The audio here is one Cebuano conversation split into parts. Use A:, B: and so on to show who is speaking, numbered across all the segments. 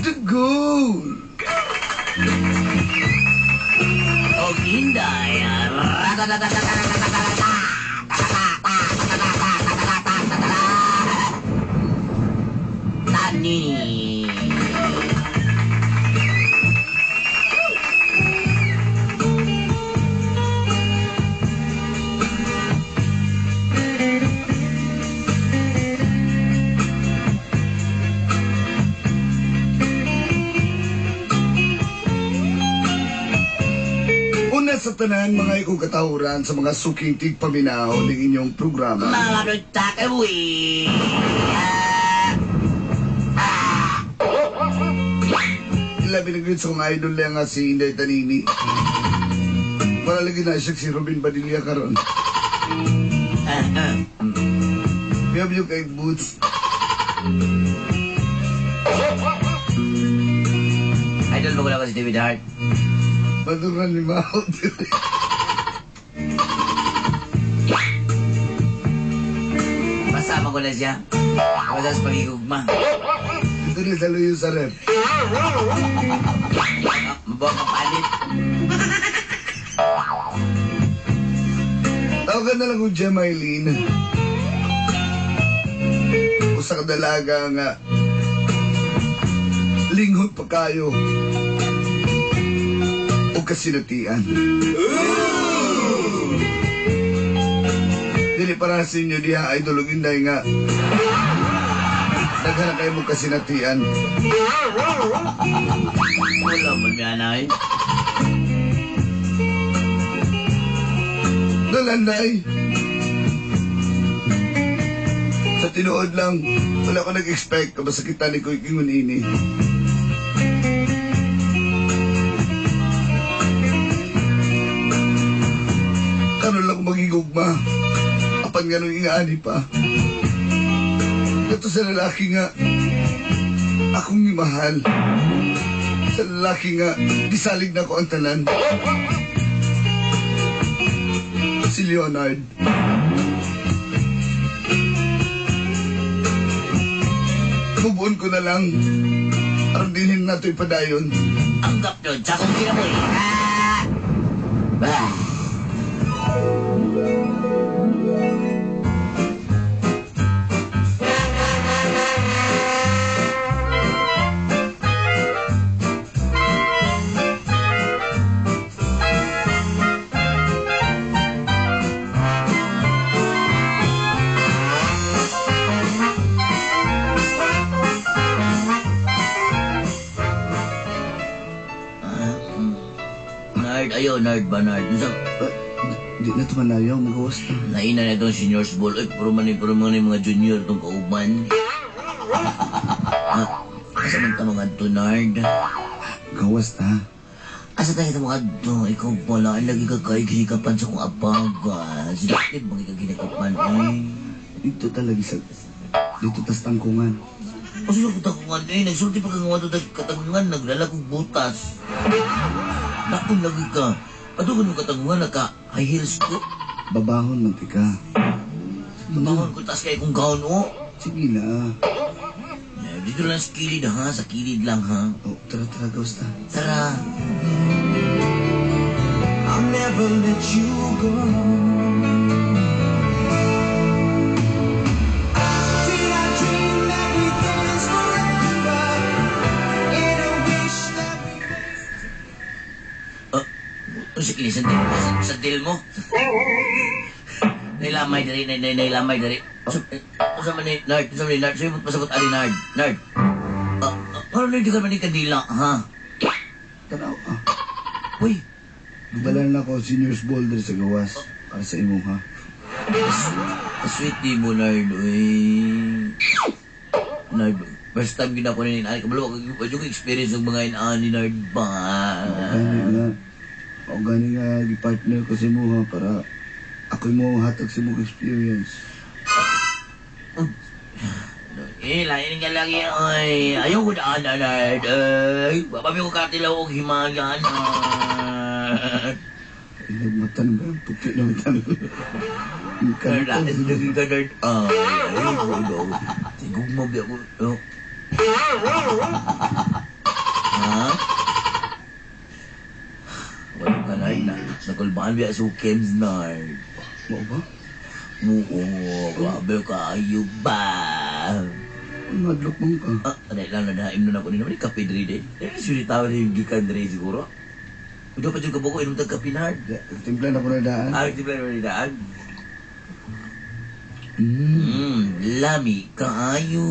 A: The goal.
B: Og Inday. Tanini.
A: Una sa tanan, mga ikong katahuran sa mga suking tigpaminaw ng inyong programa.
B: Mga nagtakawi.
A: Ilabi na sa kong idol lang nga si Inday Tanini. Wala lagi na siya si Robin Padilla karon. Biyab yung kay Boots.
B: Idol mo ko lang si David Hart.
A: Maturan ni Mao.
B: Masama ko na siya. Wala sa pagigugma.
A: Ito rin sa luyo sa rep.
B: Mabawa kapalit.
A: Tawagan na lang kong Gemma Eileen. Usa ka dalaga nga linghod pa kayo o kasinatian. Dili para sa inyo diha, idol ug Inday, nga daghan na kayo mo kasinatian.
B: Wala man niya na eh.
A: Dalanday. Sa tinuod lang, wala ko nag-expect na masakitan ni Kuy Kingon ini. Karon lang ko magigugma. Apan nga nung ingaani pa. Ito sa lalaki nga, akong mahal. Sa lalaki nga, gisalig na ko ang tanan. Si Leonard. Bubuon ko na lang. Aron dinhin nato ipadayon.
B: Anggap doon sa akong kinabuhi. Ah! Bah! Nard, ayo, Nard ba, Nard? Unsa,
A: Di na tumanayaw, magawas na.
B: Naina na itong seniors ball. Ay, puro man mga junior itong kauban. Ah, asa man ta mga adto, Nard?
A: Gawas na.
B: Asa tayo ito mga adto? Ikaw pala, ang lagi ka kay ginikapan sa kong abaga. Sinatib, mga ginikapan, ay.
A: Dito talaga sa... Dito tas tangkungan.
B: Asa sa katakungan, eh. Nagsulti pa kang mga katakungan, nagdala kong butas. Nakon lagi ka. Ato ka nung katakungan, naka high heels ko.
A: Babahon man tika.
B: Babahon ko, taas kay kong gown, oh.
A: Sige na.
B: Eh, dito lang sa kilid, ha? Sa kilid lang, ha?
A: Oh, tara, tara, gawas na.
B: Tara.
C: I'll never let you go. Did I dream that we danced forever in a wish that we
B: Ano sa kini? Sa deal mo? Nailamay diri, nailamay diri. Usa man ni Nard, usa man ni Nard. Sa'yo pasabot ani Nard. Nard. Ano na hindi ka man ni kandila, ha?
A: Tanaw, ah.
B: Uy,
A: Gibalan na ako seniors ball diri sa gawas. Para sa imo, ha?
B: Sweet di mo, Nard, uy. Nard, first time gina ko na ni Kabalo, wala ko experience ng mga inaani, Nard ba?
A: Gani nga. O gani nga, gi-partner ko sa imo, ha? Para ako'y mo hatag sa imong experience.
B: Eh, lain nga lagi. Ay, ayaw ko na, Nard. Ay, bababi ko katilaw og himaga, Nard.
A: Nagmatan ba? Puti na matan.
B: Nard, lagi ka, Nard. Ay, ayaw ko daw. Siguro mo, biya ko. Oh. Nakulbaan biya sa Kems, Nard.
A: Mao ba?
B: Oo, grabe kaayo ba?
A: Madlok man ka.
B: Ah, anay lang na naim na ako ni naman kape diri din. Eh, suri tao ni gikan diri siguro. Udah pa jud ka buko inom tag kape, Nard.
A: Timpla na ko na daan.
B: Ah, timpla na daan.
A: Mm.
B: Lami kaayo.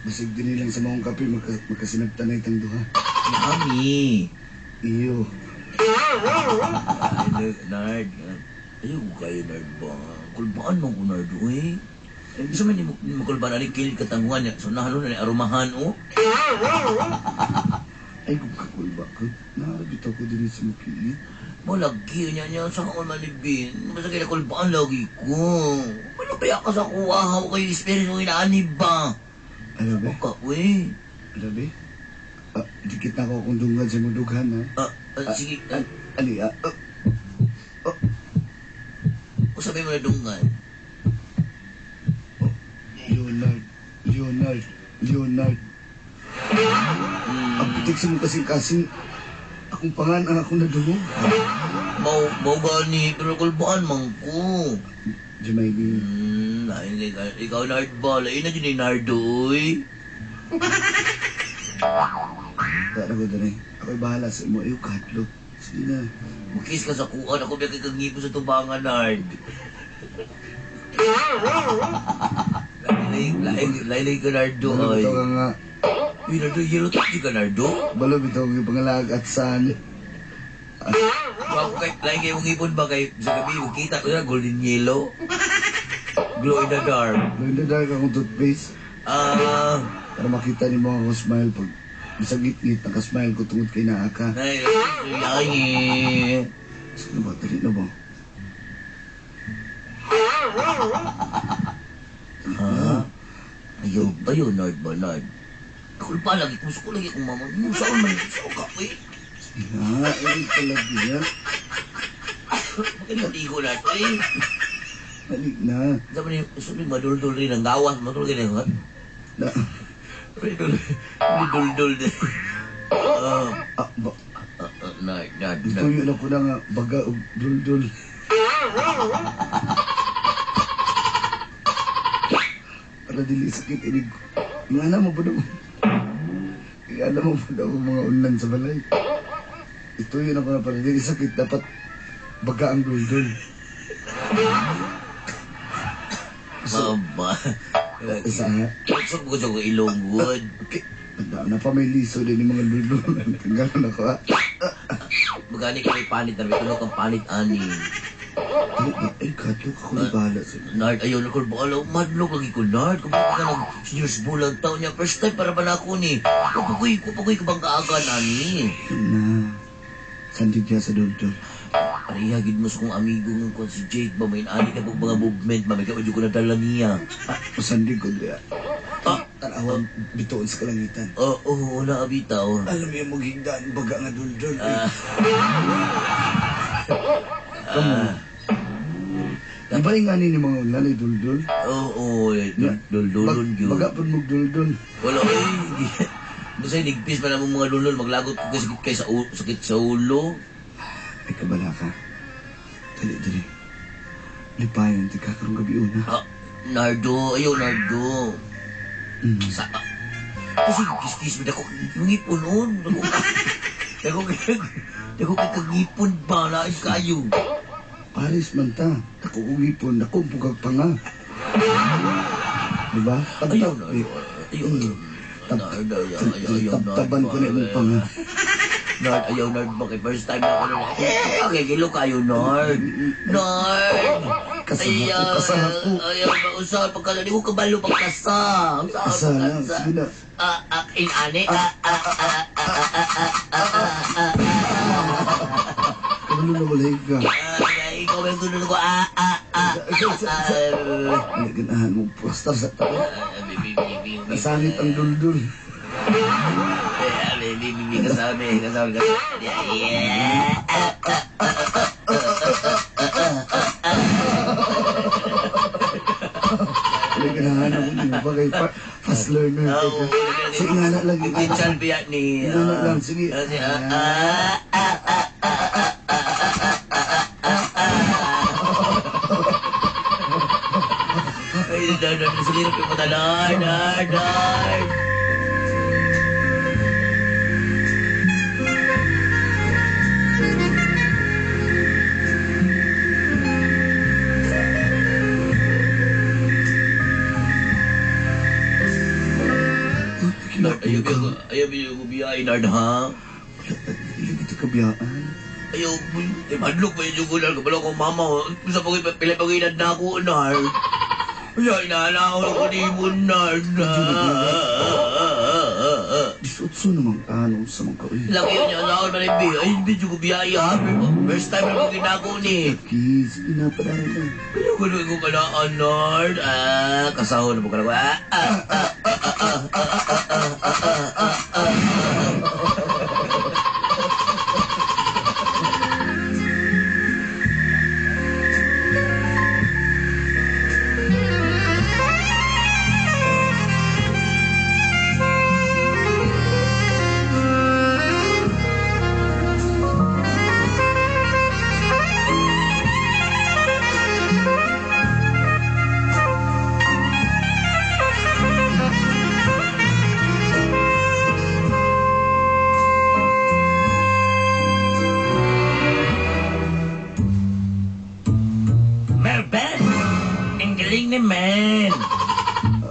A: Basig din lang sa maong kape, makasinabtanay tang duha.
B: Lami.
A: Iyo.
B: Ay, Nard. Ayaw ko kayo, Nard ba? Kulbaan man ko, Nard, uy. Bisa man ni makulbaan ani kilid katanguan niya. So nahalo na ni arumahan, oh.
A: Ay, kung kakulba ko. Naabit ako din sa mukilit.
B: Mo lagi niya niya sa kaon man ni Bin. Basta kaya kulbaan lagi ko. Ano kaya ka sa kuha? Hawa kayo experience mo inaani ba?
A: Ano ba?
B: Ka, uy.
A: Ano ba? Ah, dikit na ako akong dunggan sa mong dughan, ha?
B: Ah, ah, sige. Ah,
A: Ali, ah, ah,
B: usapin mo na dunggan.
A: Oh, Leonard, Leonard, Leonard. Ang pitik sa mong kasing-kasing, akong pangan ang akong nadungog.
B: Mau, mau gani, pero kulbaan man ko.
A: Jumaili.
B: Lain kay ikaw Nard ba? Lain na dyan ni Nardo, uy.
A: Tara ko dali. Ako'y bahala sa imo. Ayaw kahadlok. Sige na.
B: Mukis ka sa kuan, ako biya kay kagngipon sa tubangan, Nard. Lain, lain, lain ka, Nardo,
A: Balo
B: ay.
A: bitaw ka nga.
B: Uy, Nardo, yellow taxi ka, Nardo.
A: Balo bitaw ka pangalag at saan.
B: Ako kay, lain kayo mong ipon ba kay sa gabi, makita ko na golden yellow. Glow in the dark.
A: Glow in the dark akong toothpaste.
B: Ah,
A: Para makita ni mo ako smile pag bisag ngit-ngit, nakasmile ko tungod kay naa ka.
B: Ay, ay,
A: Sige na ba? Dali na ba?
B: Ha? Ayaw, ayaw, Nard ba, Nard? Ako pa lagi, gusto ko lagi akong mama. Saan man, saan ka, eh?
A: Sige na, ay talaga yan.
B: Bakit maligo na ito, eh?
A: Dali na.
B: Sabi niya, sabi maduldul rin ang gawas, maduldul rin ang
A: Na,
B: Maduldul din. Ah,
A: ah, ba,
B: ah, ah, Nard, Nard, Nard.
A: tuyo na ko na nga, baga og duldul. Para dili sakit inig ko. Ingana mo po daw. Ingana mo po daw ang mga unlan sa balay. Ituyo na ko na para dili sakit. Dapat baga ang duldul.
B: Mama.
A: Isa ha?
B: Usap ko sa ilong, good.
A: Okay. Tanda na pa may liso din yung mga duldul. Tanggalan ako ha.
B: Magani ka may panit na may tulog ang panit, ani.
A: Ay, ay, kadlok ako na bahala sa
B: Nard, ayaw na ko, bala, madlok lagi ko, Nard. Kung ka nag seniors bulan taon niya, first time para ba na ako ni? Kupagoy, kupagoy ka bang kaaga, nani?
A: Na. Sandig niya sa duldul.
B: Pareha, gid mo sa kong amigo nga kung si Jake ba, may inaani ka pag mga movement, ba, may ka ko nadala niya.
A: Ah, masandig ko diya.
B: Ah,
A: Tanawan, bituon sa kalangitan.
B: oo, oh, wala abitaw.
A: Alam mo yung maghigdaan, baga nga duldul.
B: Ah.
A: Come on. Di ba yung ani ni mga ulan ay duldul?
B: Oo, oh, duldulon yun.
A: Baga po mag duldul.
B: Wala, eh. Basta nigpis pa naman mga duldul, maglagot ko kasi sakit kay sa, sakit sa ulo.
A: Ay, kabala ka. Dali, dali. Lipayon, di ka karong gabi una.
B: Ah, Nardo, ayaw, Nardo. Sa, kasi kiss-kiss mo, dako, ngipon noon. Dako, dako, dako, kay kagipon ba, lain kayo.
A: Paris man ta. Dako kong ipon, dako pugag pa nga. Diba?
B: Ayaw, Nardo, ayaw. Nardo, ayaw, ayaw, ayaw, Nardo.
A: Tabtaban ko na imong panga.
B: Nard, ayaw, Nard, bakit first time na ako na, eh, okay, kilo kayo, Nard. Nard!
A: Kasama ko,
B: Ayaw,
A: kasama ko.
B: Ayaw, usap, pagkasa, di ko kabalo pagkasa. Usap,
A: Asa na,
B: pagkasa.
A: sige na.
B: Ah, ah, in ani, ah, ah, ah, ah, ah, ah, ah, ah, ah, ah.
A: Kabalo na walay ka.
B: Ah, ikaw ba yung tulog ko? Ah, ah, ah, ah, ah.
A: Ay, ganahan mo, plaster sa tao.
B: Ah, bi, bi, bi, bi, bi.
A: Nasanit ang duldul.
B: Eh, bi, bi, bi, bi, kasama, eh, kasama, kasama. Yeah. Ah, ah, ah, ah, ah, ah, ah.
A: Ay, ganahan ako di ba kay fast learner.
B: Oo.
A: Sige nga na lang.
B: Pinsan biya ni...
A: Ingana lang, sige.
B: Ah, ah, ah, ah, ah, ah, ah, ah. Nard, Nard, sulirap yung mata. Nard, Nard, Nard. Nard, ayaw ayaw ayaw biyay, Nard, ha?
A: Dili kita kabiyaan.
B: Ayaw, eh, madlok pa yung jugo, Nard. Kabalo ko, mama. Sa pag pila pag na ako, Nard. Ay, inaala ko ni mo, Nard.
A: 18 naman ka, ano sa mga kaoy.
B: Laki yun niya, naon man yung Ay, hindi jugo biyay, ha? First time na ginako ni.
A: Kids, inapadaran na.
B: Ayaw ko na kung kanaan, Nard. Ah, kasahon na po ka na ko. Ah, ah, ah, ah, ah, ah, ah, ah, ah, ah, ah, ah. Merben! Ang galing naman!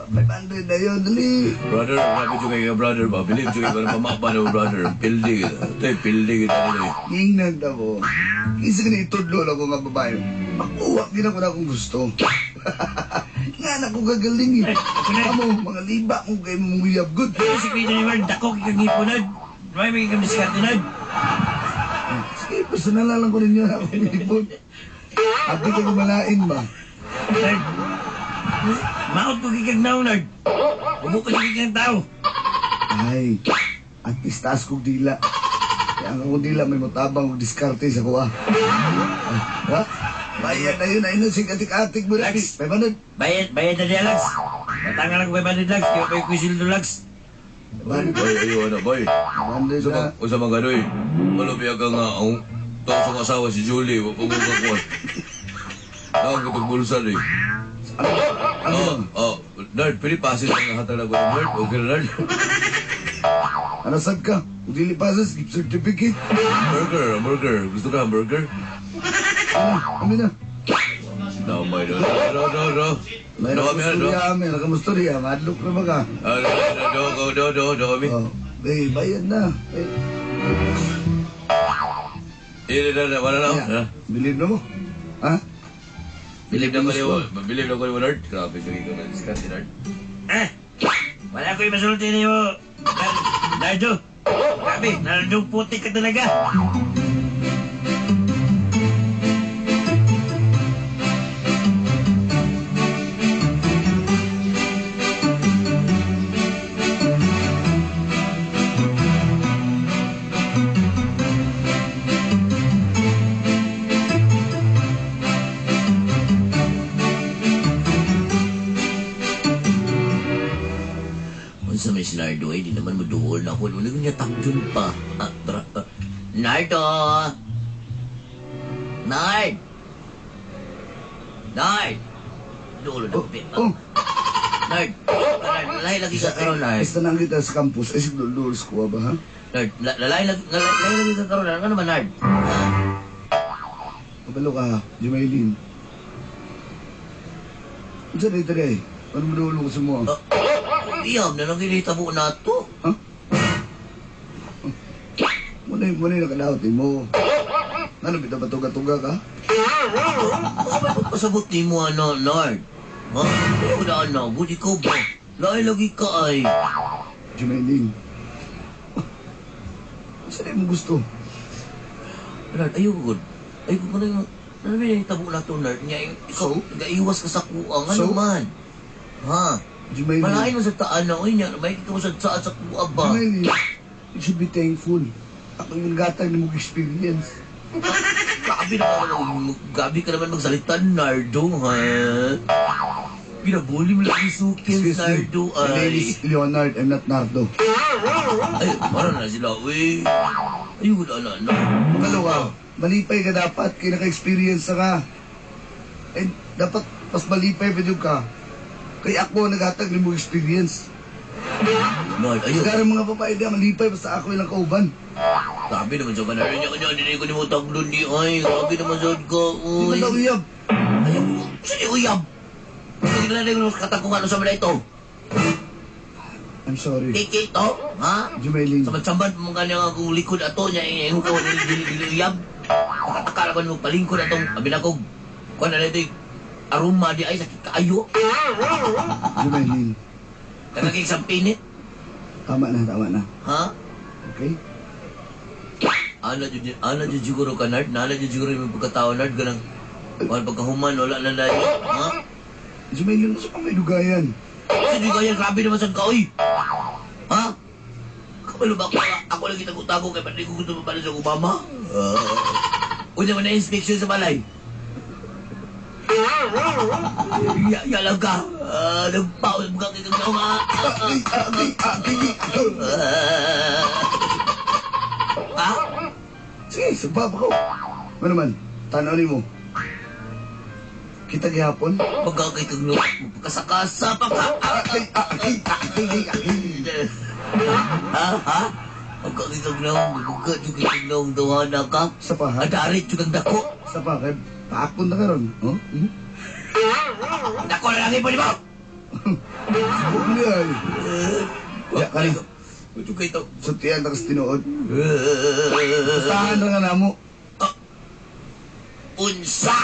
A: 500 na yun, dali.
B: Brother, grabe juga kayo, brother ba? Believe juga kayo, pamakba na, brother. Pildi kita. Ito yung pildi kita.
A: Ngingnan ta mo. Kinsa ka ni itudlo lang ko nga babae. Makuha gina ko na akong gusto. Nga na ko gagaling eh. Amo, mga liba ko kay mong uyab good.
B: Si Kuya ni Mark, dako kikang ipon, May mga kang diskarte, Nard.
A: Sige, personal lang ko ninyo na akong ipon. Abi ka kumalain ba?
B: Nard, maot ko kikang naong, Nard. Bumuko kikang tao.
A: Ay, at least taas kong dila. Kaya ang akong dila may mutabang og diskarte sa kuha. Ha? Bayad na yun, ayun na, sig atik-atik mo na.
B: Lex.
A: 500.
B: Bayad, bayad na diya, Lax. Matangan lang 500, Lax. Kaya pa yung kusildo, Lax.
A: 500.
D: Boy, ayaw na, boy.
A: 500
D: Usa
A: na.
D: man, usa man ganoy. Malubiya ka nga ang taong sa asawa si Julie, wa pa mo kakuan. Ang katong bulsa ni.
A: Ano
D: Oh,
A: yun?
D: oh, Nard, pwede pasin ang hatag na ko ni Nard. Okay na, Nard.
A: Ano sad ka? Kung dili pasas, gift certificate.
D: Burger, burger. Gusto ka hamburger?
A: Ano? Kami na.
D: No, boy, no, no, no, no.
A: May
D: No, kami, no.
A: nakamustorya, may nakamustorya. Madlok na ba ka?
D: Ah, no, no, no, no, no, no, no, kami.
A: Oh, bay, bayad na. Ay,
D: Eh, no, no, wala na.
A: yeah. Bilib na mo. Ha?
D: Bilib na ko ni Bilib na ko ni Nard. Grabe, sige ko na discuss si Nard.
B: Eh, wala ko yung masulti niyo. Nardo, grabe, nardong puti ka talaga. Unsa may si Nardo eh, di naman mo duol na ako. Wala ko niya takdun pa. Ah, tara, tara. Nardo! Nard! Nard! Duol na
A: Oh,
B: ko.
A: oh.
B: Nard! Nard, lalay lagi ka karon, Nard.
A: Basta nang kita sa campus, ay siguro lures ko ba, ha?
B: Nard, lalay lagi, lalay lagi ka karon. Ano naman, Nard?
A: Kabalo ka, Jumaylin. Unsa na ito eh? Ano mo dulo ko sa mo?
B: Oh, iyam na lang ginitabo na to.
A: Ha? Muna yung nakadaot eh, mo. Ano, bitaw ba tuga-tuga ka?
B: Ano ba pagpasabot ni mo, ano, Nard? Ha? Ayaw na, ano, buti ko ba? Lalay lagi ka ay.
A: Jumaylin. Unsa na yung gusto?
B: Nard, ayaw ko. Ayaw ko na yung... Ano ba yung tabo na to, Nard? Nga, ikaw,
A: So?
B: nag-iwas ka sa kuang. Ano
A: So?
B: man? Ha?
A: Jumaylin.
B: Malain mo sa taan na, oy, niya. May kita mo sa saan sa kuha ba?
A: Jumaylin, you should be thankful. Ako yung gatag na mong experience.
B: Grabe naman, grabe ka naman magsalita, Nardo, ha? Ginabuli mo lang yung sukil,
A: Excuse me.
B: Nardo,
A: My name
B: ay.
A: is Leonard, I'm not Nardo.
B: Ay, parang na sila, uy. Ayun, wala na, na.
A: Makalo ka, malipay ka dapat, kaya naka-experience na ka. Eh, dapat mas malipay pa dyan ka. Kaya ako naghatag nimo experience.
B: Nard, ayo.
A: Sekarang mga babae diya malipay basta ako ilang kauban.
B: Grabe naman sa kanal niya kanya dili ko nimo taglon di ay. Grabe naman sa ka.
A: Di
B: Uy.
A: ba daw uyab?
B: Ayaw, sino yung uyab? Sige na lang yung katagkungan sa mga ito.
A: I'm sorry.
B: Tiki to, ha?
A: Jumailin.
B: Samad-samad mo kanya akong likod ato niya, eh, yung kawan ni dili uyab. Nakatakala ko mo palingkod atong abinakog. Kuan na ito aroma di ay sakit kaayo.
A: Jumailin.
B: Tagakig sampinit,
A: Tama na, tama na.
B: ha?
A: Okay?
B: Ana jud siguro ka nerd, nana jud siguro yung pagkatao nerd ganang kuan pagkahuman wala na dayo, ha?
A: Jumailin, sa pang may dugayan.
B: Sige ko yan, grabe naman sa kaoy. Ha? Kabalo ba ako? Ako lagi tago-tago kay ba't di ko gusto mabala sa Obama? Una man na inspection sa balay. Ya, ya lang ka. Ah, nagpaos mo ka kay kang nga.
A: Ay, ay, ay, ay, ay.
B: Ha?
A: Sige, sagpa pa ko. Ano man, tanaw nimo. Kita gihapon?
B: Pagka kay kang pagkasakasa pa ka.
A: Ay, ay, ay, ay, ay.
B: Ha? Ha? Pagka kay kang naong, buga jud kay kang naong duha ka.
A: Sa paha?
B: Adarit jud kang dako.
A: Sa paha, kay paakon na karon. Oh? Hmm?
B: Dako na lang ipon mo.
A: Subok niya ay. Ya, kani.
B: Ito kay to.
A: Sutian ta kas tinuod. Tahan ra nga namo.
B: Unsa?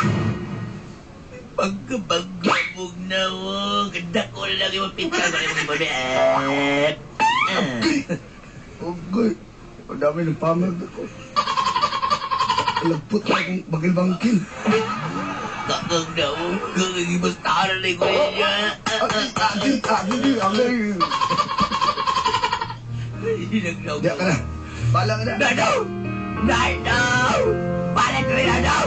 B: Pagkabagabog na mo. Ganda ko na lang yung pinta ko na yung mga eh.
A: Ogoy. Ang dami ng pamag ako. Lagpot na akong bagil-bangkil.
B: Kakag na mo. Kakagibastahan na ko niya.
A: Ay, ay, ay, ay, ay. Diya ka na. Bahala ka na.
B: Nanaw! Nanaw! Palit rin nanaw!